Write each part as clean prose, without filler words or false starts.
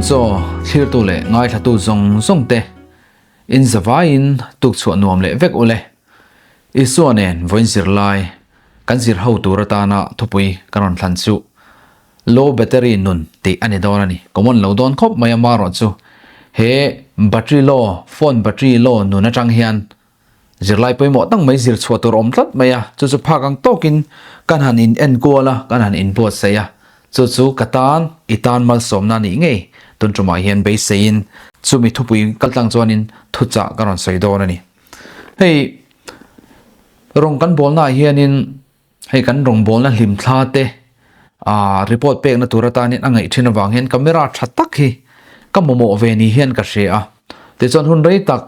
Chaw thlirtu leh ngaithlatu zawng zawng te in zavaiin tukchhuah nuam leh vek ule. Isua nen vawiin zirlai kan zir ho tur atana thupui kan rawn thlan chu Low battery nun tih a ni dawn a ni. Common lo dawn khawp mai a marawh chu he battery low, phone battery low nun atang hian zirlai pawimawh tak mai zir chhuah tur a awm tlat mai a, chu chu phak ang tawkin kan han in enkual a, kan han inbuatsaih a, chu chu ka tan, i tan malsawmna a nih ngei tun tumah hian beiseiin chumi thupui kaltlang chuanin thuchah ka rawn sawi dawn a ni. Hei rawng kan bawlnaah hianin Hei kan rawngbawlna hlimthla te ah report pekna tur atanin a ngaih thin avang hian camera tha tak hi ka mamawh ve ni hian ka hria a. Tichuan hun rei tak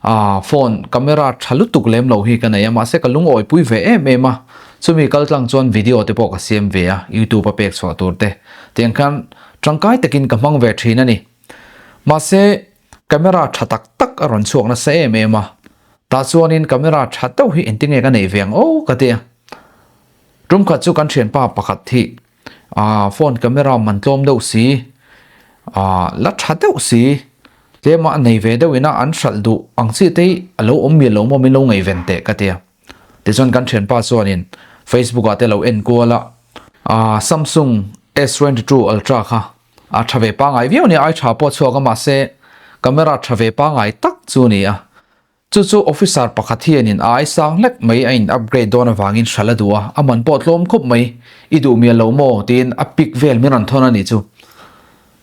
ah phone camera tha lutuk lem lo hi ka nei a mahse ka lungawi pui ve em em a. Chumi kal tlang chuan video te pawh ka siam ve a youtube a pek chhuah tur te tiang khan tangkai takin ka hmang ve thin a ni. Mahse camera tha tak tak a rawn chhuak nasa em em a. Tah chuanin camera tha deuh hi engtinge ka nei ve ang aw ka ti a. Tum khat chu kan thianpa pakhat hi ah phone camera man tlawm deuh si ah la tha deuh si tlema a nei ve deuh ina an hralh duh ang chi te hi a lo awm mial lo maw min lo ngaihven teh ka ti a. Tichuan kan thianpa chuanin Facebook ah te lo en kual a ah Samsung S22 Ultra kha a tha ve pangai viau a ni a, ai tha pawh a chhuak a mahse camera tha ve pangai tak chu a ni a. Chu chu officer pakhat hianin a ai sang hlek mai a in upgrade dawn avangin hral a duh a, a man pawh tlawm khawp mai, i duh mial lo maw tiin a pic vel min rawn thawn a nih chu.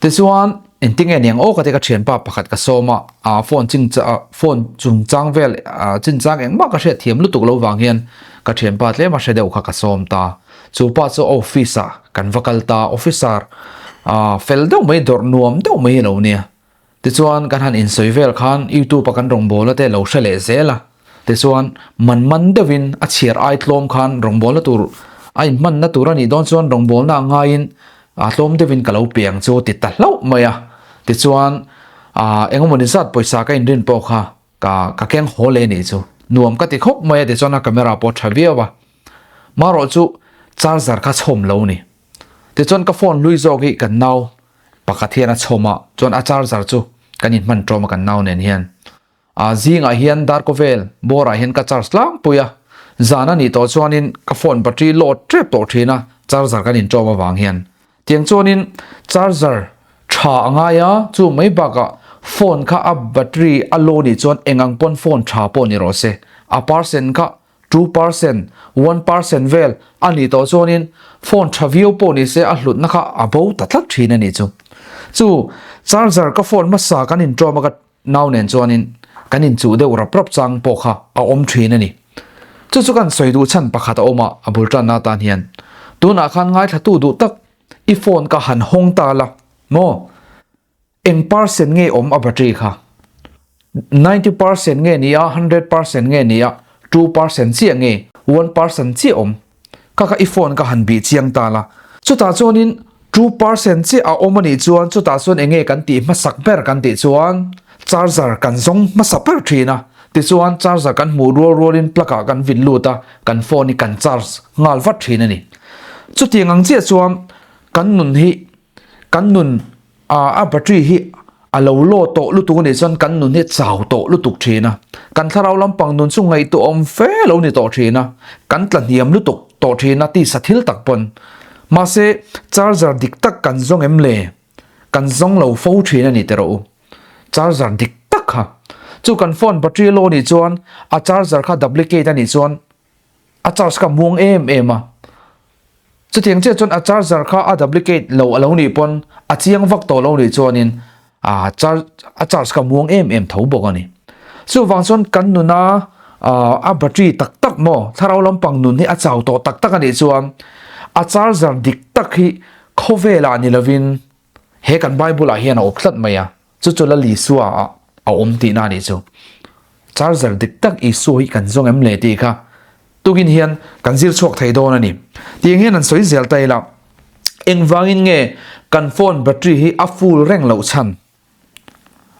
Tichuan engtinge niang aw ka ti ka thianpa pakhat ka sawm a, a phone ching phone chungchang vel chinchang engmah ka hriat thiam lutuk lo vang hian ka thianpa tlem a hre deuh kha ka sawm ta. Chu pa chu office ah kan va kal ta, officer fel deuh mai dawrh nuam deuh mai a lo nia. Tichuan kan han insawi vel khan YouTube a kan rawngbawlna te lo hre leh zel a, tichuan man man deuhin a chhiar ai tlawm khan rawngbawlna tur a inhmanna tur a nih dawn chuan rawngbawlna a ngaiin a tlawm deuhin ka lo pe ang chu ti ta hlauh mai a, tichuan ah engemaw zat pawisa ka inrin pawh kha ka ka keng haw leh nih chu nuam ka ti khawp mai a tichuan a camera pawh a tha viau a, marawh chu charger kha chhawm lo ni. Tichuan ka phone hlui zawk hi kan nau pakhat hian a chhawm a, chuan a charger chu kan inhman tawm a kan nau nen hian. A zingah hian darkawvel bawrah hian ka charge tlangpui a, zan a nih tawh chuanin ka phone battery load tep tawh thin a, charger kan intawm avang hian. Tiang chuanin charger tha a ngai a, chu mai bakah phone kha a battery a low nih chuan eng ang pawn phone tha pawh ni rawh se, a percent kha 2%, 1% vel a nih tawh chuanin phone tha viau pawh ni se a hlutna kha a bo ta tlat thin a nih chu. Chu charger ka phone hmasa kan inṭawm a ka nau nen chuanin kan inchuh deuh rap rap chang pawh kha a awm thin a ni. Chu chu kan sawi duh chhan pakhat a awm a, a bul tanna atan hian tunah khan ngaithlatu duh tak i phone ka han hawng ta la maw? Eng percent nge awm a battery kha? 90% nge ni a, 100% nge ni a, 2% chiah nge, 1% chiah awm? Kha kha i phone ka han bih chiang ta la. Chutah chuanin 2% chiah a awm a nih chuan chutah chuan eng nge kan tih hmasak ber kan tih chuan charger kan zawng hmasa ber thin a. Tichuan charger kan hmuh rual rualin plug ah kan vin lut a, kan phone hi kan charge nghal vat thin a ni. Chutiang ang chiah chuan kan nun hi kan nun A battery hi a lo low tawh lutuk a nih chuan kan nun hi chau tawh lutuk thin a, kan thlarau lampang nun chu ngaihtuahawm fe lo ni tawh thin a, kan tla hniam lutuk tawh thin a tisa thil tak pawn. Mahse charger dik tak kan zawng em le? Kan zawng lo fo thin a ni teh rawh u. Charger dik tak kha chu kan phone battery low nih chuan a charger kha duplicate a nih chuan a charge kha muang em em a. Chutiang chiah chuan a charger kha a duplicate lo a lo nih pawn a chiang vak tawh lo nih chuanin a charge a charge kha muang em em tho bawk a ni. Chuvang chuan kan nuna a battery tak tak maw thlarau lampang nun hi a chau tawh tak tak a nih chuan a charger dik tak hi khawvelah ni lovin he kan Bible ah hian a awp tlat mai a, chu chu Lal Isua ah a awm tihna a nih chu. Charger dik tak Isua hi kan zawng em le tih kha Tukin hian kan zir chhuak thei dawn a ni. Tiang hian an sawi zel ta ila, engvangin nge kan phone battery hi a full reng loh chhan?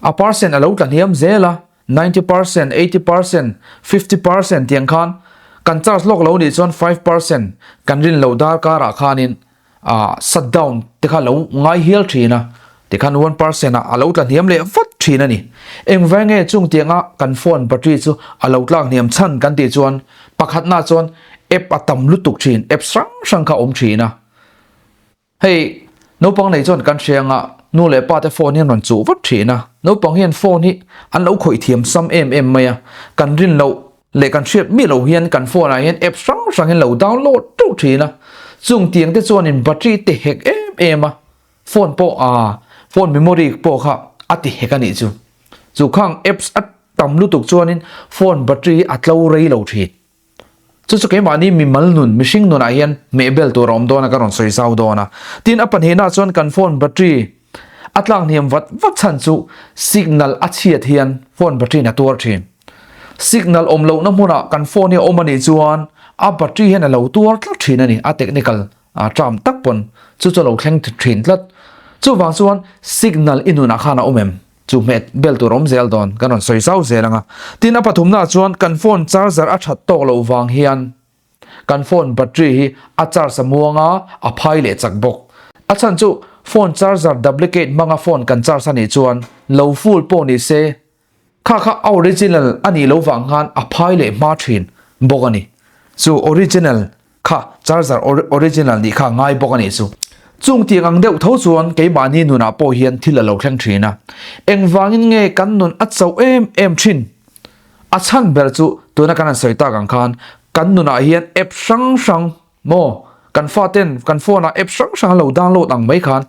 A percent a lo tla hniam zel a, 90%, 80%, 50% tiang khan kan charge lawk lo nih chuan 5% kan rin loh dar karah khanin shut down te kha lo ngai hial thin a. Tikhan 1% ah a lo tla hniam leh vat thin a ni. Engvai nge chung tianga kan phone battery chu a lo tlak hniam chhan kan tih chuan pakhatna chuan app a tam lutuk thin, apps hrang hrang kha a awm thin a. Hei naupang nei chuan kan hria anga nu leh pa te phone hi an rawn chuh vat thin a, naupang hian phone hi an lo khawih thiam sam em em mai a, kan rin loh leh kan hriat miah loh hian kan phone ah hian app hrang hrang hi an lo download teuh thin a, chung tiang te chuanin battery ti hek em em a, phone pawh aa phone memory pawh kha a ti hek a nih chu. Chu khang apps a tam lutuk chuanin phone battery hi a tlo rei lo thin. Chu chu keimahni mimal nun, mihring nunah hian hmehbel tur a awm dawn a, ka rawn sawi zau dawn a. Tin, a pahnihna chuan kan phone battery a tlak hniam vat vat chhan chu signal a chhiat hian phone battery in a tuar thin. Signal awm lohna hmunah kan phone hi a awm a nih chuan a battery hian a lo tuar tlat thin a ni, a technical term tak pawn chu chu a lo thleng thin tlat. Chuvang chuan signal i nunah khan a awm em? Chu hmet bel tur awm zel dawn kan rawn sawi zau zel ang a. Tin a pathumnaah chuan kan phone charger a that tawk loh vang hian kan phone battery hi a charge a muang a, a phai leh chak bawk. A chhan chu phone charger duplicate hmanga phone kan charge a nih chuan lo full pawh ni se kha kha a original a nih loh vang khan a phai leh hma thin bawk a ni. Chu original Kha charger original nih kha ngai bawk a nih chu. Chung tiang ang deuh tho chuan keimahni nunah pawh hian thil a lo thleng thin a. Engvangin nge kan nun a chauh em em thin? A chhan ber chu tuna kan han sawi tak ang khan kan nunah hian app hrang hrang maw kan faten kan phone ah app hrang hrang an lo download ang mai khan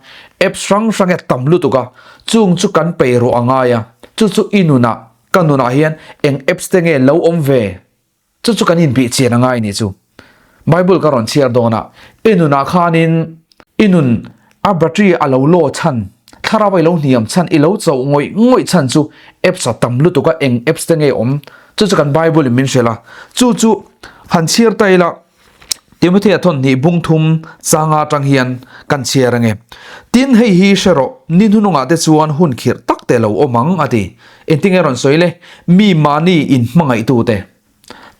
apps hrang hrang hi a tam lutuk a, chung chu kan peih rawh a ngai a. Chu chu i nunah ka nunah hian eng apps te nge lo awm ve? Chu chu kan inbih chian a ngai ni chu. Bible ka rawn chhiar dawn a, i nunah khanin i nun a battery a lo low chhan, thlarau a i lo hniam chhan, i lo chauh ngawih ngawih chhan chu apps a tam lutuk a, eng apps te nge awm? Chu chu kan Bible in min hrilh a, chu chu han chhiar ta ila, Timothea thawnhnih bung thum changa atang hian kan chhiar ange. Tin hei hi hre rawh, ni hnunungah te chuan hun khirh tak te lo awm ang a ti. Engtinge rawn sawi le? Mi mahni inhmangaihtute,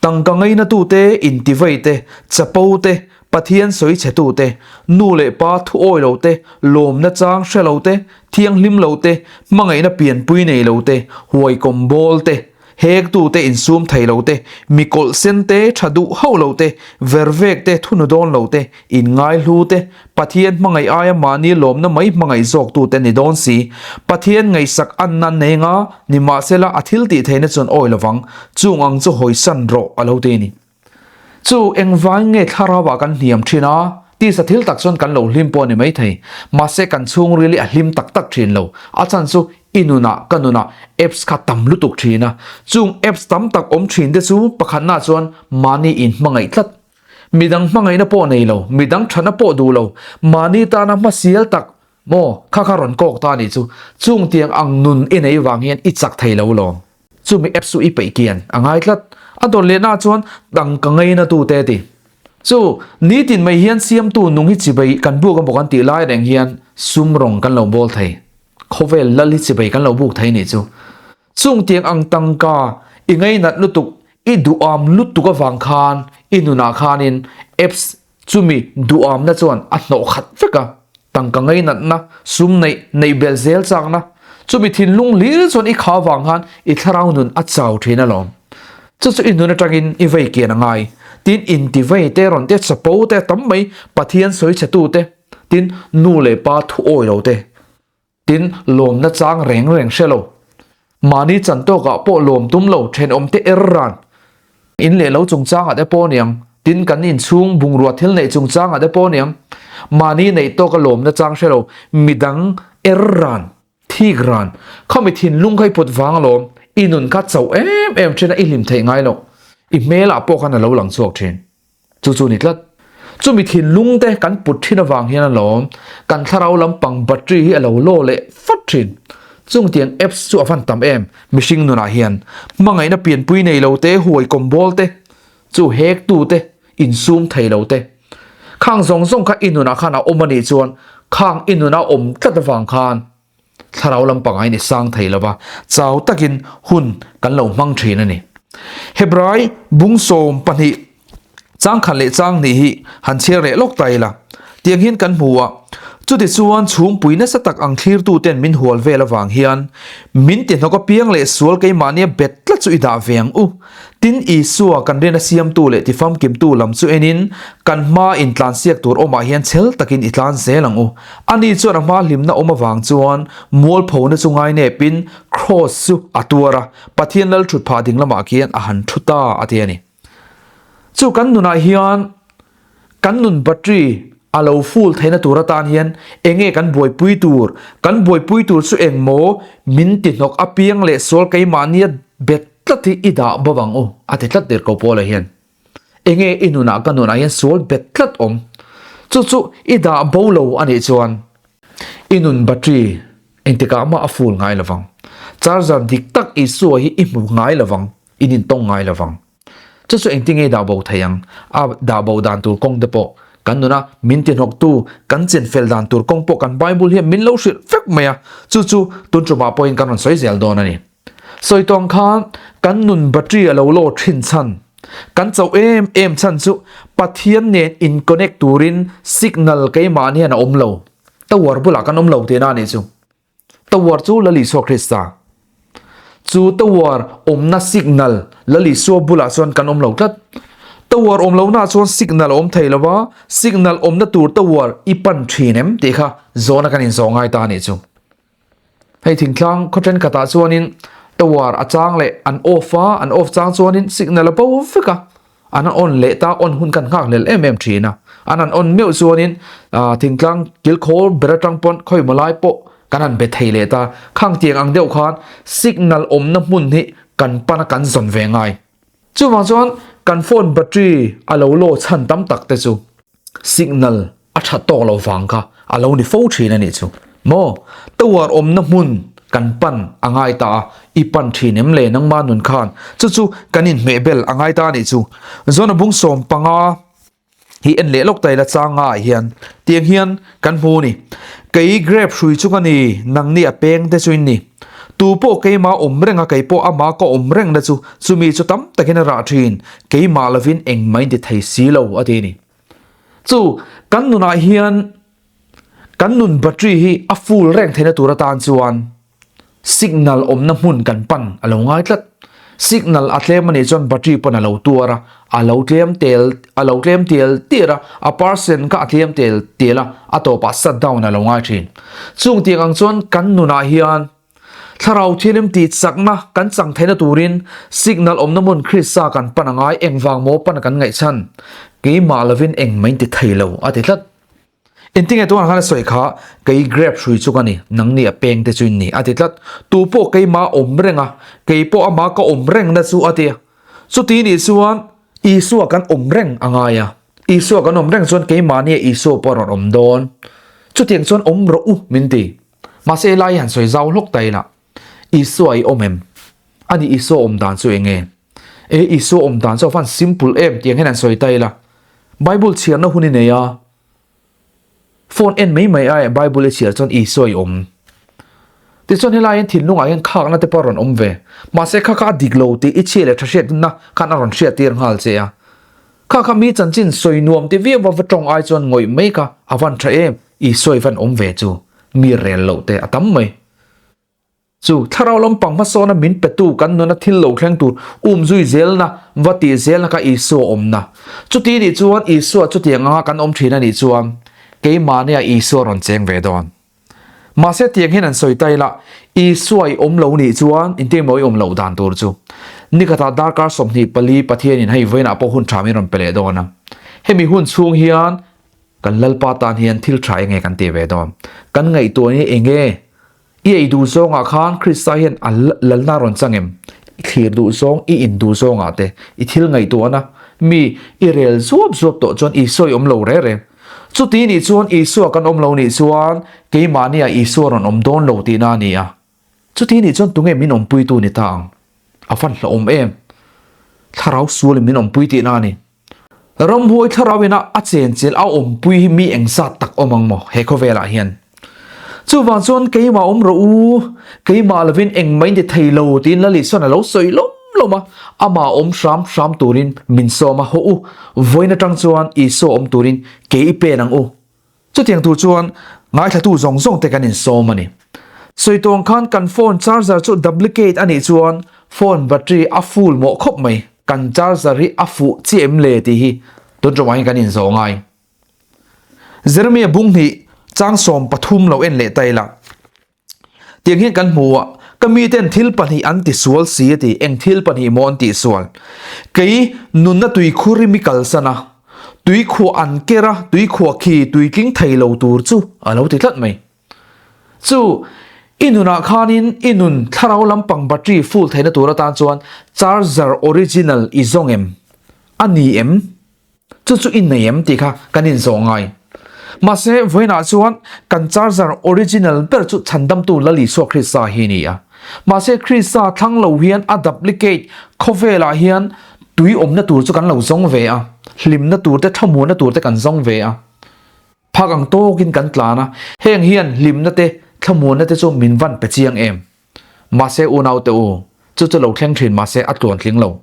tangka ngainatute, intivaite, chapote, Pathian sawi chhetute, nu leh pa thu awi lote, lawmna chang hre lote, thianghlim lote, hmangaihna pianpui nei lote, huaikawm bawlte, Hektute insum thei lo te, mi kawlh sen te, tha duh hauh lo te, vervek te, thunu dawn lo te, inngaihlu te, Pathian hmangaih aia mahni lawmna mai hmangaih zawktute ni dawn si. Pathian ngaihsak anna nei nga, nimahsela a thil tih theihna chuan awi lovang, chung ang chu hawisan rawh a lo ti a ni. Chu engvangin nge thlarauah kan hniam thin a? Tisa thil tak chuan kan lo hlim pawh a ni maithei. Mahse kan chhungril hi a hlim tak tak thin lo. A chhan chu i nunah ka nunah apps kha tam lutuk thin a. Chung apps tam tak awm thin te chu pakhatna chuan mahni inhmangaih tlat. Midang hmangaihna pawh nei lo, midang thatna pawh duh lo, mahni tana hmasial tak Maw, kha kha rawn kawk ta nih chu, chung tiang ang nun i nei vang hian i chak thei lo lawm. Chumi apps chu i peih kian a ngai tlat. A dawn lehna chuan dang ka ngaina tu te ti. Chu, nitin mai hian siamtu nung hi chibai kan buk emaw kan tih lai reng hian sum rawng kan lo bawl thei. Khawvel lal hi chibai kan lo buk thei nih chu. Chung tiang ang tangka i ngainat lutuk, i duham lutuk avang khan i nunah khanin apps Chumi duhamna chuan a hnawh khat vek a, tangka ngainatna, sum neih, neih belh zel chakna, chumi thinlung hlir chuan i kha vang khan i thlarau nun a chau thin alawm. Chu chu i nun atangin i vei kian a ngai. Tin, inti vei te, rawn te, chapo te a tam mai, Pathian sawi chhe tu te, tin, nu leh pa thu awi lo te. Tin, lawmna chang reng reng hre lo. Mahni chan tawkah pawh lawm tum lo thenawmte er ran. In leh lo chungchangah te pawh niang, tin kan inchhung bungrua thil neih chungchangah te pawh niang, mahni neih tawka lawmna chang hre lo, midang er ran, thik ran, khami thinlung kha i put vang alawm, i nun kha chauh em em thin a i hlim theih ngai loh, i hmelah pawh khan a lo lang chhuak thin. Chu chu ni tlat. Chumi thinlung te kan put thin avang hian alawm kan thlarau lampang battery hi a lo law leh fat thin. Chung tiang apps chu a van tam em mihring nunah hian. Hmangaihna pianpui nei lo te, huai kawm bawl te, chu hek tu te, insum thei lo te. Khang zawng zawng kha i nunah khan a awm a nih chuan khang i nuna awm tlat avang khan Thlarau lampang aiin i sang thei lo va, chau takin hun kan lo hmang thin a ni. Hebrai bung 12 chang khat leh chang hnih hi han chhiar leh lawk ta ila, tiang hian kan hmu a. Chutichuan chhungpui nasa tak ang thlirtuten min hual vel avang hian min tihnawk apiang leh sual keimahnia bet tlat chu i dah ve ang u. Tin, Isua kan rian a siamtu leh tifamkimtu lam chu enin kan hmaa intlansiak tur awmah hian chhel takin i tlan zel ang u. Ani chuan a hmaa hlimna awm avang chuan mualphona chu ngainepin Kraws chu a tuar a, Pathian lal thut phah ding lamah khian a han thu ta a ti a ni. Chu kan nunah hian kan nun battery a lo full theihna tur atan hian enge kan buaipui tur, kan buaipui tur chu eng maw min ti hnawk apiang leh sual keimahnia bet tlat hi i dah bawk ang u a ti tlat der ko Paula hian. Enge i nunah ka nunah hian sual bet tlat awm chu chu i dah bo lo a nih chuan i nun battery engtikah mah a full ngai lovang. Charger dik tak Isua hi i hmu ngai lovang, in intawng ngai lovang. Chu chu engtin nge dah bo thei ang? A dah bo dan tur kawng te pawh kan nuna min tihnawktu, kan chenfel dan tur kawng pawh kan Bible hian min lo hrilh vek mai a, chu chu tun tumah pawhin kan rawn sawi zel dawn a ni. Sawi tawng khan kan nun battery a lo law thin chhan, kan chauh em em chhan chu Pathian nen in connect turin signal keimahni hian a awm lo, tower bulah kan awm lo tihna a nih chu. Tower chu Lal Isua Krista. Chu tower awmna signal Lal Isua bulah chuan kan awm lo tlat. Tower awm lohnaah chuan signal a awm thei lo va, signal awmna tur tower i pan thin em tih kha zawhna kan inzawh ngai ta a nih chu. Hei thingtlang khaw thenkhatah chuanin tower a chang leh an off a, an off chang chuanin signal a bo vek a. An on leh ta, on hun kan nghak hlel em em thin a. An han on meuh chuanin thingtlang kilkhawl ber atang pawn khawimaw lai pawh kan han be thei leh ta. Khang tiang ang deuh khan signal awmna hmun hi kan pan a kan zawn ve ngai. Chuvang chuan kan phone battery a lo law chhan tam tak te chu signal a that tawk lo vang kha a lo ni fo thin a nih chu maw? Tower awmna hmun kan pan a ngai ta a, i pan thin em le nangma nun khan chu chu kan inhmeh bel a ngai ta a nih chu. Zona bung 15 hi en leh lawk ta ila changa ah hian tiang hian kan hmu a ni. Kei grape hrui chu ka ni, nangni a peng te chu in ni. Tu pawh keima awm reng a, kei pawh ama ka awm reng na chu chumi chu tam takin a rah thin, keimah lovin engmah in ti thei si lo a ti a ni. Chu kan nunah hian kan nun battery hi a full reng theihna tur atan chuan signal awmna hmun kan pan a lo ngai tlat. Signal a tlem anih chuan battery pawn a lo tuar a, a lo tlem tel a lo tlem tial tial a, a percent kha a tlem tel tial a, a tawpah shut down a lo ngai thin. Chung tiang ang chuan kan nunah hian Thlarau thilim tih chakna kan chang theihna turin signal awmna hmun Krista kan pan a ngai, engvang maw pan kan ngaihchhan? Keimah lovin engmah in ti thei lo, a ti tlat. Engtinge tunah khan a sawi kha, Kei grape hrui chu ka ni, nangni a peng te chu in ni, a ti tlat. Tu pawh keimah awm reng a, kei pawh amah ka awm rengna chu, a ti a. Chuti nih chuan Isua kan awm reng a ngai a, Isua kan awm reng chuan keimahnia Isua pawh a rawn awm dawn. Chutiang chuan awm rawh u, min ti. Mahse helai hi han sawi zau hlawk ta ila, Isua i awm em? Ani Isua awm dan chu eng nge? E, Isua awm dan chu a van simple em tiang hian han sawi ta ila. Bible chhiarna hun i nei a, phone en mai mai aia Bible i chhiar chuan Isua i awm. Tichuan helai hian thinlungah hian khakna te pawh a rawn awm ve. Mahse kha kha a dik lo tih i chhia leh tha hriatna khan a rawn hriattir nghal che a. Kha kha mi chanchin sawi nuam ti viau va va tawng ai chuan ngawih mai kha a van tha em? Isua i van awm ve chu mi rel loh te a tam mai. Chu thlarau lampang hmasawna min petu kan nuna thil lo thleng tur um zui zelna va tih zelna kha Isua awmna. Chuti nih chuan Isua chutiang anga kan awm thin a nih chuan keimahnia Isua rawn cheng ve dawn. Mahse tiang hian an sawi ta ila, Isua i awm lo nih chuan inti emaw i awm loh dan tur chu. Nikhatah darkar 24 Pathianin hei vawiinah pawh hun tha min rawn pe leh dawn a. Hemi hun chhung hian kan Lalpa tan hian thil tha enge kan ti ve dawn. Kan ngaihtuah hi enge? I ei duh zawngah khan Krista hian a lalna rawn chang em? I thlir duh zawng, i in duh zawngah te, i thil ngaihtuahna mi i rel zuap zuap tawh chuan Isua i awm lo reng reng. Chuti nih chuan Isua kan awm lo nih chuan keimahnia Isua rawn awm dawn lo tihna a ni a. Chuti nih chuan tunge min awmpuitu ni ta ang? A van hlauhawm em? Thlarau sualin min awmpui tihna a ni. Ramhuai thlarau ina a chenchilh a awmpui hi mi engzat tak awm ang maw he khawvelah hian? Chuvang chuan keimah awm rawh u, keimah lovin engmah in ti thei lo tiin Lal Isuan a lo sawi lawm lawm a, amah awm hram hram turin min sawm a, hawh u, vawiin atang chuan Isua awm turin ke i pen ang u. Chutiang tur chuan Ngaithlatu zawng zawng te kan insawm a ni. Sawi tawng khan kan phone charger chu duplicate a nih chuan phone battery a full mawh khawp mai. Kan charger hi a fuh chiah em le tih hi tun ṭawmah hian kan inzawh ngai. Jeremiah bung hnih chang 13 lo en leh ta ila. Tiang hian kan hmu a, ka miten thil pahnih an ti sual si a ti, eng thil pahnih maw an tih sual? Kei nunna tuikhur hi mi kalsan a, tuikhuah an ker a, tuikhuah khi tuitling thei lo tur chu a lo ti tlat mai. Chu, i nunah khanin i nun thlarau lampang battery full theihna tur atan chuan charger original i zawng em? A ni em? Chu chu i nei em tih kha kan inzawh ngai. Mahse, vawiinah chuan kan charger original ber chu chhandamtu Lal Isua Krista hi a ni a. Mahse, Krista thlang lo hian a duplicate khawvelah hian tui awmna tur chu kan lo zawng ve a, hlimna tur te, thlamuanna tur te kan zawng ve a. Phak ang tawkin kan tlan a, heng hian hlimna te, thlamuanna te chu min van pe chiang em? Mahse, unaute u, chu chu lo thleng thin mahse a tluantling lo.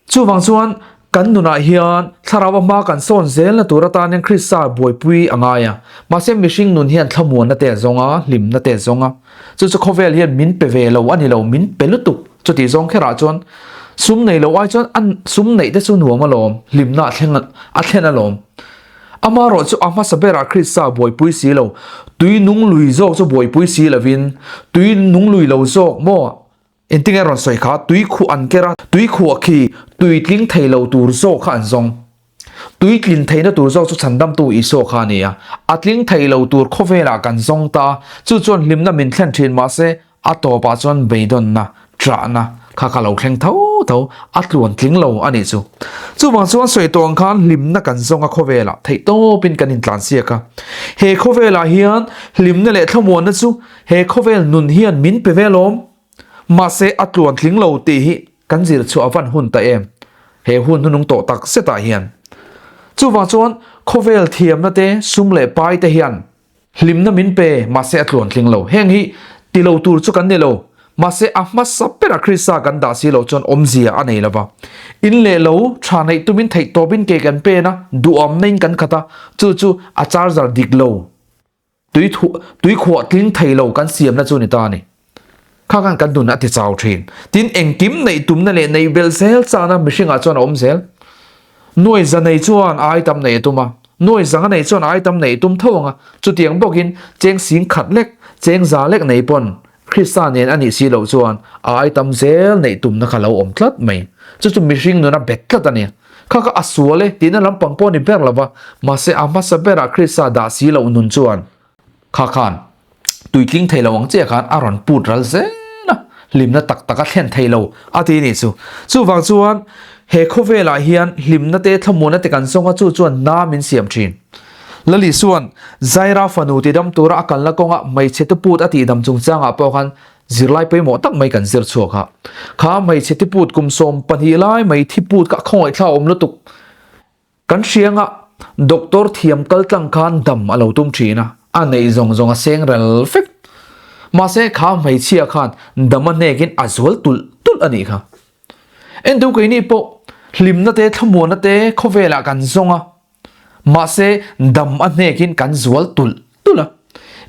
Chuvang chuan kan nunah hian thlarau a hma kan sawn zelna tur atan hian Krista buaipui a ngai a. Mahse mihring nun hian thlamuanna te a zawng a, hlimna te a zawng a. Chu chu khawvel hian min pe ve lo a ni lo, min pe lutuk. Chutih zawng kherah chuan sum nei lo ai chuan a sum neih te chu nuam alawm, hlimna a thleng a thlen alawm. Amaherawh chu a hmasa berah Krista buaipui si lo, tui nung lui zawk chu buaipui si lovin, tui nung lui lo zawk maw? Engtinge rawn sawi kha, tui khuh an ker a, tui khuah khi tui tling thei lo tur zawk kha an zawng. Tui tlin theihna tur zawk chu chhandamtu Isua kha a ni a, a tling thei lo tur khawvelah kan zawng ta a, chu chuan hlimna min thlen thin mahse a tawpah chuan beidawnna, ṭahna kha ka lo thleng tho tho, a tluan tling lo a nih chu. Chuvang chuan sawi tawh ang khan hlimna kan zawng a khawvelah theihtawpin kan intlansiak a. He khawvelah hian hlimna leh thlamuanna chu He khawvel nun hian min pe ve lawm. Mahse a tluan tling lo tih hi kan zir chhuah van hun ta em? He hun hnunung tawh tak zetah hian. Chuvang chuan khawvel thiamna te, sum leh pai te hian hlimna min pe mahse a tluan tling lo. Heng hi ti lo tur chu kan ni lo. Mahse a hmasa bera Krista kan dah si loh chuan awmzia a nei lova. In leh lo tha neih tumin theihtawpin ke kan pen a, duhamna in kan khat a, chu chu a charger dik lo. Tui tui khuah tling thei lo kan siamna chu ni ta a ni. Kha khan kan nun a ti chau thin. Tin, engkim neih tumna leh neih belh zel chana mihringah chuan a awm zel. Nuai za nei chuan ai tam neih a tum a, nuai zanga nei chuan ai tam neih a tum tho ang a. Chutiang bawkin cheng sing khat lek, cheng za lek nei pawn Krista nen a nih si loh chuan a ai tam zel neih tumna kha lo awm tlat mai. Chu chu mihring nun a bet tlat a ni. Kha kha a sual e tihna lampang pawh a ni ber lo va, mahse a hmasa berah Krista dah si loh nun chuan kha khan tuitling thei lo ang chiah khan a rawn put ral zel a, hlimna tak tak a thlen thei lo a ti nih chu. Chuvang chuan he khawvelah hian hlimna te thlamuanna te kan zawng a, chu chuan na min siam thin. Lali chuan Zaira fanu tidam tura a kalna kawnga hmeichhe tuput a tihdam chungchangah pawh khan zirlai pawimawh tak mai kan zir chhuak a. Kha hmeichhe tiput kum 12 lai mai thiput kha khawngaihthla awm lutuk. Kan hrianga doctor thiam kal tlang khan dam a lo tum thin a, a neih zawng zawng a seng ral vek. Mahse kha hmeichhia khan dam a hnekin a zual tulh tulh a nih kha. Entu keini pawh hlimna te thlamuanna te khawvelah kan zawng a. Mahse, dam a hnekin kan zual tulh tulh a.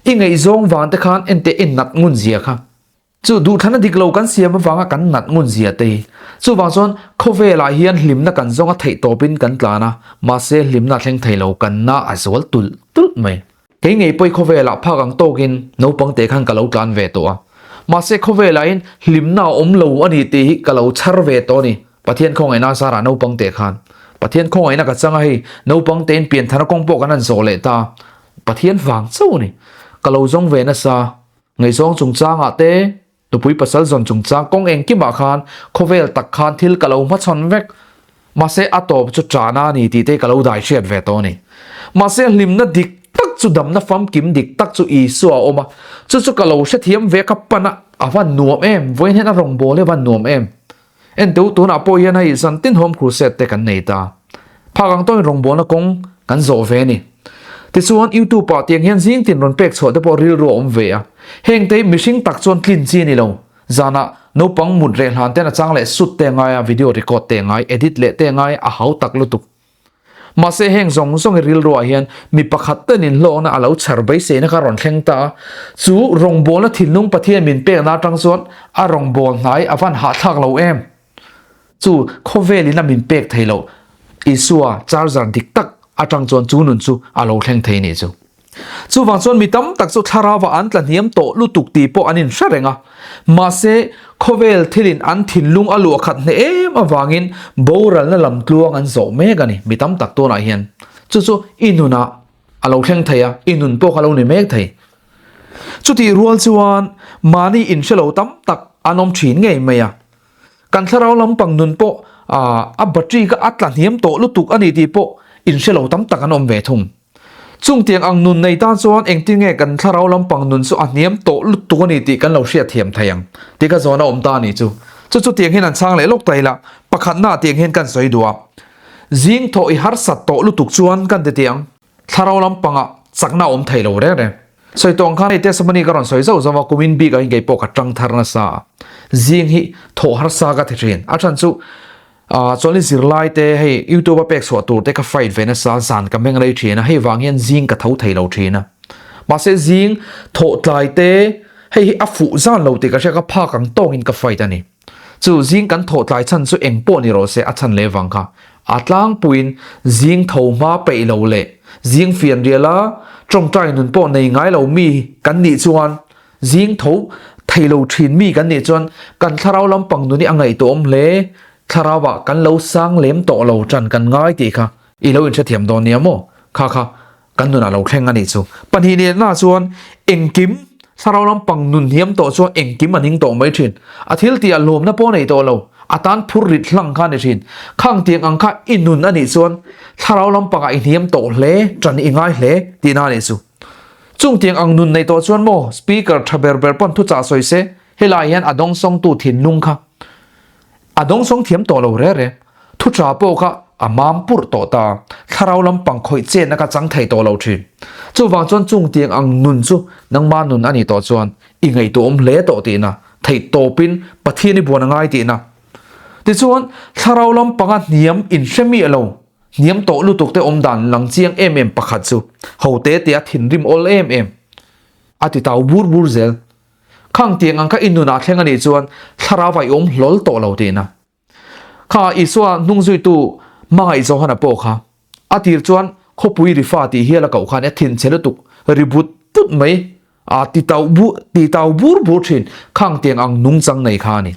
I ngaihzawng vang te khan enteh i nat ngun zia kha. Chu duhthlana dik lo kan siam avanga kan nat ngun zia te hi. Chuvang chuan khawvelah hian hlimna kan zawng a theih tawpin kan tlan a, mahse hlimna a thleng thei lo, kan na a zual tulh tulh mai. Kei ngei pawh i khawvelah phak ang tawkin naupang te khan ka lo tlan ve tawh a. Mahse khawvelahin hlimna a awm lo a ni tih hi ka lo chhar ve tawh a ni. Pathian khawngaihna a zarah naupang te khan Pathian khawngaihna ka chang a hei naupang tein pianthana kawng pawh kan han zawh leh ta. Pathian vang chauh a ni. Ka lo zawng ve nasa. Ngaihzawng chungchangah te Nupui pasal zawn chungchang kawng engkimah khan khawvel tak khan thil ka lo hmachhawn vek. Mahse a tawp chu ṭahna a ni tih te ka lo dai hriat ve tawh a ni. Mahse hlimna dik tak chu damna famkim dik tak chu Isua a awm a, chu chu ka lo hrethiam ve ka pan a, a van nuam em, vawiin hian a rawngbâwl hi a van nuam em. Enteu tunah pawh hian hei zan tin Home Crusade te kan nei ta. Phak ang tawhin rawngbawlna kawng kan zawh ve a ni. Tichuan YouTube ah tiang hian zing tin rawn pek chhuah te pawh rilru a awm ve a. Heng te hi mihring tak chuan tlin chi a ni lo. Zanah naupang mut reh hlan ten a chang leh sut te a ngai a, video record te a ngai, edit leh te a ngai, a hau tak lutuk. Mahse heng zawng zawng i rilruah hian mi pakhat ten inhlawkna a lo chhar beiseina kha rawn thleng ta a, chu rawngbawlna thinlung Pathian min pekna atang chuan a rawngbâwl hnai a van hahthlak lo em? Chu khawvelin a min pek thei loh Isua charger dik tak atang chuan chu nun chu a lo thleng thei nih chu. Chuvang chuan mi tam tak chu thlarauva an tla hniam tawh lutuk tih pawh an inhre reng a. Mahse, khawvel thilin an thinlung a luah khat hneh em avangin boralna lam tluang an zawh mek a ni mi tam tak tunah hian. Chu chu i nunah a lo thleng thei a, i nun pawh kha lo ni mek thei. Chutih rual chuan mahni inhre lo tam tak an awm thin ngei mai a. Kan thlarau lampang nun pawh a battery kha a tla hniam tawh lutuk a ni tih pawh inhre lo tam tak an awm ve thung. Chung tiang ang nun nei tan chuan engtin nge kan thlarau lampang nun chu a hniam tawh lutuk a ni tih kan lo hriat thiam thei ang tih ka zawn a awm ta a ni chu. Chu chu tiang hian an chhang leh lawk ta ila, pakhatnaah tiang hian kan sawi duh a. Zing thawh i harsat tawh lutuk chuan kan ti tiang. Thlarau lampangah chakna a awm thei lo reng reng. Sawi tawh ang khan hei testimony ka rawn sawi zauh zauh a, kumin bikah hian kei pawh ka tang thar nasa a. Zing hi thawh harsa ka ti thin. A chhan chu ah chuan i zirlai te hei youtube a pek chhuah tur te ka fight ve nasa, zan ka meng rei thin a, hei vang hian zing ka tho thei lo thin a. Mahse zing thawh tlai te hei hi a fuh zan lo tih ka hria ka phak ang tawngin ka fight a ni. Chu zing kan thawh tlai chhan chu eng pawh ni rawh se a chhan leh vang kha. A tlangpuiin zing tho hma peih lo leh zing fian riala tawngtai nun pawh nei ngai lo mi kan nih chuan zing tho thei lo thin mi kan nih chuan kan thlarau lampang nun hi a ngaihtuahawm hle. Thlarauah kan lo sang lem tawh lo tan kan ngai tih kha i lo inhrethiam dawn nia maw? Kha kha Kan nunah lo thleng a nih chu. Pahnih lehna chuan engkim thlarau lampang nun hniam tawh chuan engkim a ning tawh mai thin. A thil tihah lawmna pawh a nei tawh lo. A tan phur rit hlang kha a ni thin. Khang tiang ang kha i nun a nih chuan thlarau lampangah i hniam tawh hle, tan i ngai hle tihna a nih chu. Chung tiang ang nun nei tawh chuan maw speaker tha ber ber pawn thuchah sawi se, helaiah hian a dawngsawngtu thinlung kha A dawngsawng thiam tawh lo re re. Thu tha pawh kha a mam purh tawh ta. Thlarau lampang khawih chetna kha chang thei tawh lo thin. Chuvang chuan chung tiang ang nun chu nangma nun a nih tawh chuan i ngaihtuahawm hle tawh tihna, theih tawpin Pathian i buan a ngai tihna. Tichuan, thlarau lampanga hniam inhre miah lo, hniam tawh lutuk te awm dan lang chiang em em pakhat chu ho te tia thinrim awl em em a ti tau bur bur zel. Khang tiang ang kha i nunah thleng a nih chuan thlarau a i awm hlawl tawh lo tihna. Kha Isua hnungzuitu hmangaih Johana pawh kha a tir chuan khawpui ri fa tih hial a koh khan a thinchhe lutuk ri but but mai a ti tau bu ti tau bur bur thin khang tiang ang nungchang nei kha a ni.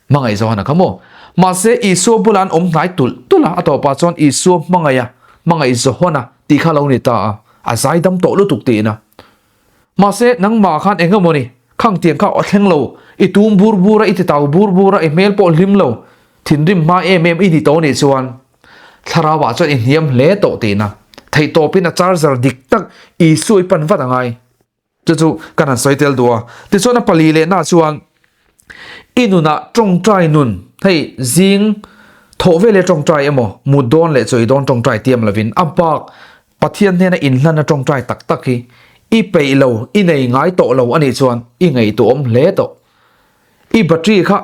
Hmangaih Johana kha maw? Mahse Isua bulah an awm hnai tulh tulh a, a tawpah chuan Isua hmangaiha hmangaih Johana tih kha lo ni ta a, a zaidam tawh lutuk tihna. Mahse, nangmah khan eng emaw ni, khang tiang kha aw thleng lo, i tum bur bur a, i titau bur bur a, i hmel pawh hlim lo, thinrim hma em em i ni tawh nih chuan thlarauah chuan i hniam hle tawh tihna. Theihtawpin a charger dik tak Isua i pan vat a ngai. Chu chu kan han sawi tel duh a. Tichuan a pali lehna chuan I nunah tawngtai nun, hei zing thawh veleh tawngtai emaw, mut dawn leh chawi dawn tawngtai tiam lovin a bak Pathian hnena inhlan a tawngtai tak tak hi i peih lo, i nei ngai tawh lo anih chuan i ngaihtuahawm hle tawh. I battery kha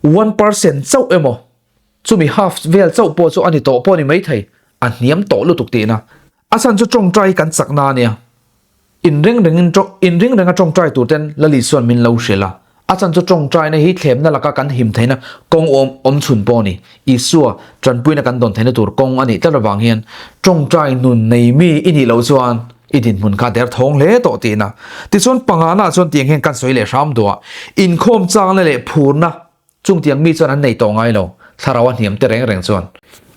1% chauh emaw, chumi half vel chauh pawh chu a ni tawh pawh a ni maithei, a hniam tawh lutuk tihna. A chhan chu tawngtai hi kan chakna a nia. Inring rengin inring renga tawngtai tur ten Lali chuan min lo hrilh a. A chan chu tawngtaina hi thlemna laka kan him theihna kawng awm awm chhun pawh a ni. Isua tanpuina kan dawn theihna tur kawng a nih tlat avang hian tawngtai nun nei mi i nih loh chuan i dinhmun kha der thawng hle tawh tihna. Tichuan pangana chuan tiang hian kan sawi leh hram duh a, inkhawm changna leh phurna Chung tiang mi chuan an nei tawh ngai lo, thlarau a hniam te reng reng chuan.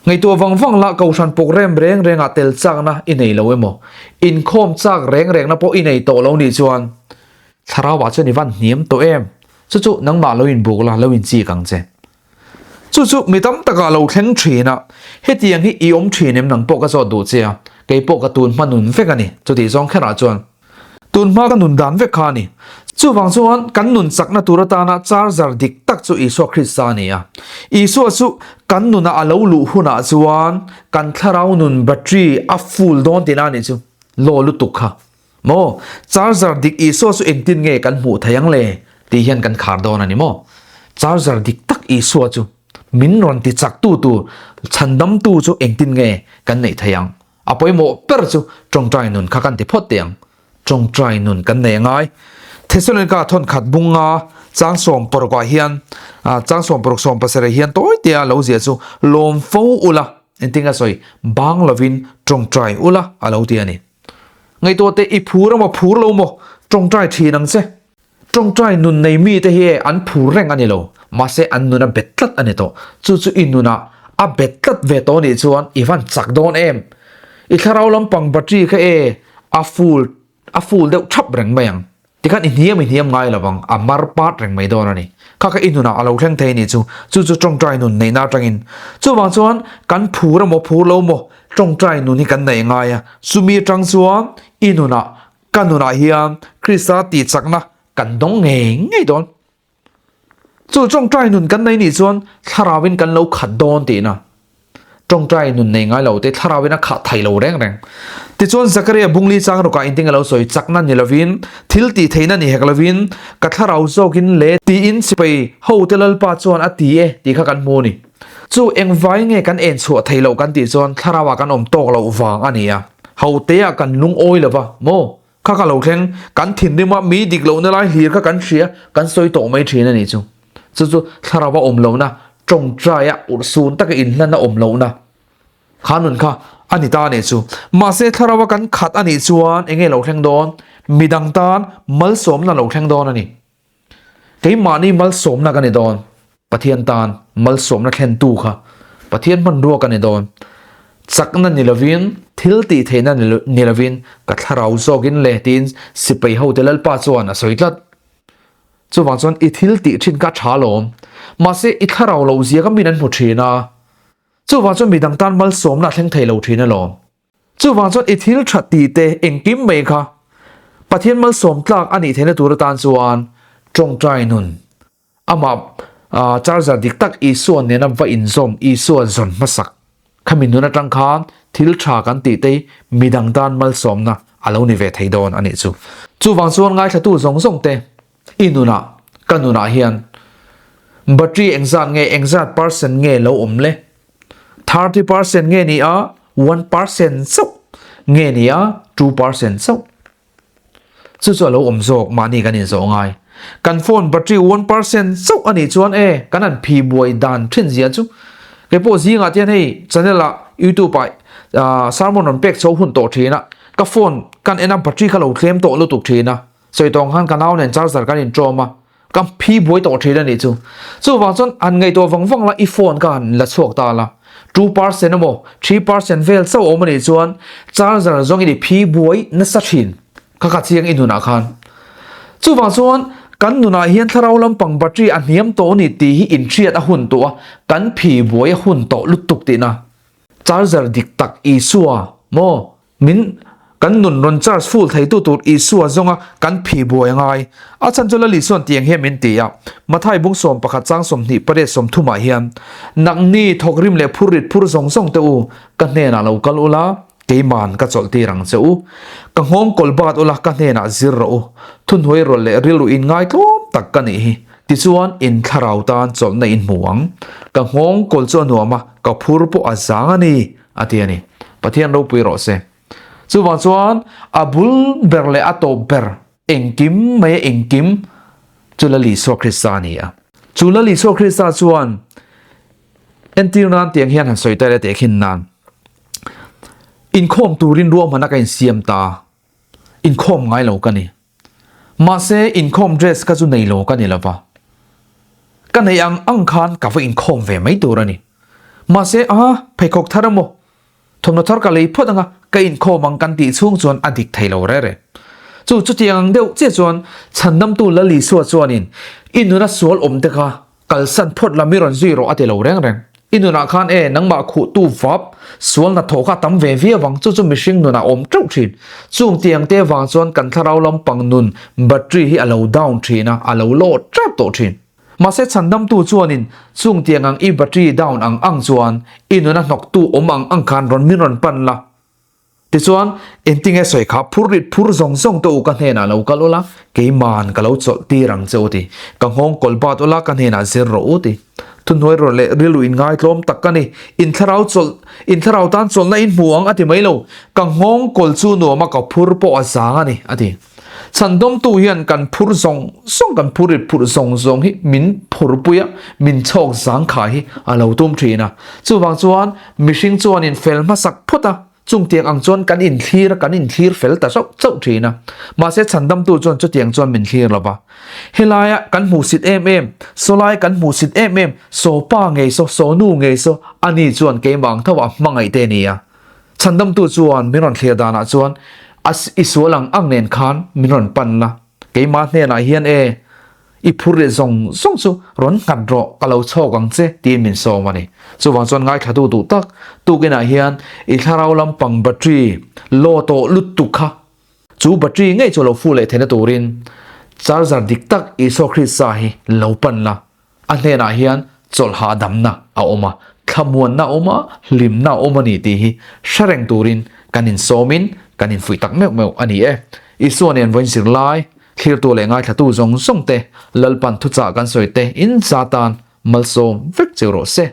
Ngaihtuah vang vang lah kohhran pawk rem reng rengah tel chakna i nei lo emaw, inkhawm chak reng rengna pawh i nei tawh lo nih chuan thlarauah chuan i van hniam tawh em? Chu chu nangmah lo inbuk la, lo inchik ang che. Chu chu mi tam takah lo thleng thin a, hetiang hi i awm thin em nang pawh ka zawt duh che a, kei pawh ka tun hma nun vek a ni, chutih zawng kherah chuan. Tun hma ka nun dan vek kha a ni. Chuvang chuan kan nun chakna tur atana charger dik tak chu Isua Krista a ni a. Isua chu kan nunah a lo luh hunah chuan kan thlarau nun battery a full dawn tihna a nih chu. Law lutuk kha. Maw? Charger dik Isua chu engtin nge kan hmuh theih ang le? Tih hian kan khar dawn a ni maw? Charger dik tak Isua chu. min rawn ti chak tu tur chhandamtu chu engtin nge kan neih theih ang? A pawimawh ber chu tawngtai nun kha kan ti phawt teh ang. Tawngtai nun kan nei a ngai. Thessalonika thawnkhat bunga chang 16 ah hian chang 16 17 hian tawi tea lo ziah chu lawm fo ula engtin a sawi bang lovin tawngtai ula a lo ti a ni. Ngaihtuah teh i phur emaw phur lo maw tawngtai thin ang che. Tawngtai nun nei mite hi e an phur reng a ni lo, mahse an nun a bet tlat a ni tawh. Chu chu i nunah a bet tlat ve tawh nih chuan i van chak dawn em? I thlarau lampang battery kha e a full a full deuh thap reng mai ang. Tikhan i hniam i hniam ngai lo vang, a mar pat reng mai dawn a ni. Kha kha i nunah a lo thleng thei a nih chu. Chu chu tawngtai nun neihna atangin. Chuvang chuan kan phur emaw phur lo maw tawngtai nun hi kan neih ngai a. Chumi atang chuan i nunah Ka nunah hian Krista tihchakna kan dawng ngei ngei dawn. Chu tawngtai nun kan nei nih chuan thlarauin kan lo khat dawn tihna. Tawngtai nun nei ngai lo te thlarauin a khah thei lo reng reng. Tichuan Zakaria bungli chang rukah inting a lo sawi chakna ni lovin, thil tih theihna ni hek lovin, ka thlarau zawkin le tiin sipai hote Lalpa chuan a ti e tih kha kan hmu a ni. Chu engvai nge kan en chhuah theih loh kan tih chuan thlarauah kan awm tawk loh vang a ni a. Hotea kan lungawi lo va, maw? Kha ka lo thleng, kan thinrim a, mi dik lohna lai hlir kha kan hria, kan sawi tawh mai thin a nih chu. Chu chu thlarau a awm lohna, tawngtaia urhsun taka inhlan a awm lohna kha nun kha a ni ta a nih chu. Mahse thlarau a kan khat a nih chuan eng nge lo thleng dawn? Midang tan malsawmna lo thleng dawn a ni. Keimahni malsawmna ka ni dawn. Pathian tan malsawmna thlentu kha Pathian hmanrua ka ni dawn. Chakna ni lovin, thil tih theihna ni lovin ka thlarau zawkin le tiin sipai hote Lalpa chuan a sawi tlat. Chuvang chuan i thil tih thin kha a tha alawm. Mahse i thlarau loh zia kha min an hmu thin a. Chuvang chuan midang tan malsawmna a thleng thei lo thin alawm. Chuvang chuan i thil that tih te engkim mai kha Pathian malsawm tlak a nih theihna tur atan chuan tawngtai nun amah charger dik tak Isua nena va inzawm Isua zawn hmasak khami nun atang khan thil tha kan tih te midang tan malsawmna a lo ni ve thei dawn a nih chu. Chuvang chuan ngaithlatu zawng zawng te i nunah ka nunah hian battery engzat nge engzat percent nge lo awm le? 30% nge ni a 1% chauh nge ni a 2% chauh chu chu alo awm zawk mahni kan inzawh ngai kan phone battery 1% chauh ani chuan e kan an phi buai dan thin zia chu kei pawh zingah te hian hei channel ah youtube ah sermon rawn pek chho hun tawh thin a ka phone kan en a battery kha lo tlem tawh lutuk thin a sawi tawng khan ka nau nen charger kan inṭawm a Ka phi buai tawh thin a nih chu. Chuvang chuan han ngaihtuah vang vang la i phone kha han la chhuak ta la. 2% emaw 3% vel chauh awm a nih chuan charger zawngin i phi buai nasa thin kha ka chiang i nunah khan. Chuvang chuan kan nunah hian thlarau lampang battery a hniam tawh a ni tih hi inhriat a hun tawh a, kan phi buai a hun tawh lutuk tihna. Charger dik tak Isua maw? Min kan nun rawn charge full theitu tur Isua zawnga kan phi buai a ngai. A chhan chu Lal Isua'n tiang hian min ti a, Mathai bung 11 chang 20 pariat 30 ah hian, Nangni thawkrim leh phur rit phur zawng zawng te u, ka hnenah lo kal ula, keiman ka chawlh tir ang che u. Ka nghawng kawl bat ula, ka hnenah zir rawh u. Thuhnuai rawlh leh rilru in ngaitlawm tak ka nih hi. Tichuan in thlarau tan chawlhna in hmu ang. Ka nghawng kawl chu a nuam a, ka phur pawh a zang a ni. A ti a ni. Pathian ropui rawh se. Chuvang chuan a bul ber leh a tawp ber engkim mai a engkim chu Lal Isua Krista a ni a. Chu Lal Isua Krista chuan entir nan tiang hian han sawi ta ila tehkhin nan inkhawm turin ruahmanna ka insiam ta, inkhawm ngai lo ka ni. Mahse inkhawm dress kha chu nei lo ka ni lova. Ka neih ang ang khan ka va inkhawm ve mai tur a ni. Mahse a, pheikhawk thar emaw, thawmhnaw thar ka lei phawt anga ka inkhawm ang kan tih chhung chuan a dik thei lo re re. Chu chutiang ang deuh chiah chuan Chhandamtu Lal Isua chuanin i nuna sual awm te kha Kalsan phawt la mi rawn zui rawh a ti lo reng reng. I nunah khan e, nangmah khuhtu vap, sual hnathawh kha a tam ve viau ang, chu chu mihring nunah a awm teuh thin. Chung tiang te vang chuan kan thlarau lampang nun battery hi a lo down thin a, a lo load tep tawh thin. Mahse chhandamtu chuanin chung tiang ang i battery down ang ang chuan i nuna hnawktu awm ang ang khan rawn min rawn pan la. Tichuan, engtinge sawi kha phur rit phur zawng zawng te u ka hnenah lo kal ula, keiman ka lo chawlh tir ang che u ti. Ka nghawng kawl bat ula ka hnenah zir rawh u ti. Thuhnuai rawh leh rilru inngaitlawm tak ka ni. In thlarau chawlh, in thlarau tan chawlhna in hmu ang a ti mai lo. Ka nghawng kawl chu nuam a, ka phur pawh a zang a ni, a ti. Chhandawmtu hian kan phur zawng zawng, kan phur rit phurh zawng zawng hi min phurpui a, min chhawk zangkhai hi a lo tum thin a. Chuvang chuan mihring chuan in fel hmasak phawt a, chungtiang ang chuan kan inthlir a, kan inthlir fel ta chauh chauh thin a. Mahse chhandamtu chuan chutiang chuan min thlir lo va. Helaia kan hmuhsit em em, sawlai kan hmuhsit em em, saw pa ngei saw, saw nu ngei saw, ani chuan keimah ang tho a hmangaih te nia. Chhandamtu chuan min rawn thlir danah chuan a i sual ang ang nen khan min rawn pan la, keimah hnenah hian e, i phur leh zawng zawng chu rawn nghat rawh, ka lo chhawk ang che tiin min sawm a ni. Chuvang chuan ngaithlatu duh tak tukinah hian i thlarau lampang battery law tawh lutuk kha Chu battery ngei chu lo fuh leh theihna turin charger dik tak Isua Krista hi lo pan la, a hnenah hian chawlh hahdamna a awm a, thlamuanna a awm a, hlimna a awm a ni tih hi hre reng turin kan insawmin kan infuih tak meuh meuh a ni e. Isua nen vawiin zirlai, thlirtu leh ngaithlatu zawng zawng te, Lalpan thuchah kan sawi te in za tan malsawm vek cheu rawh se.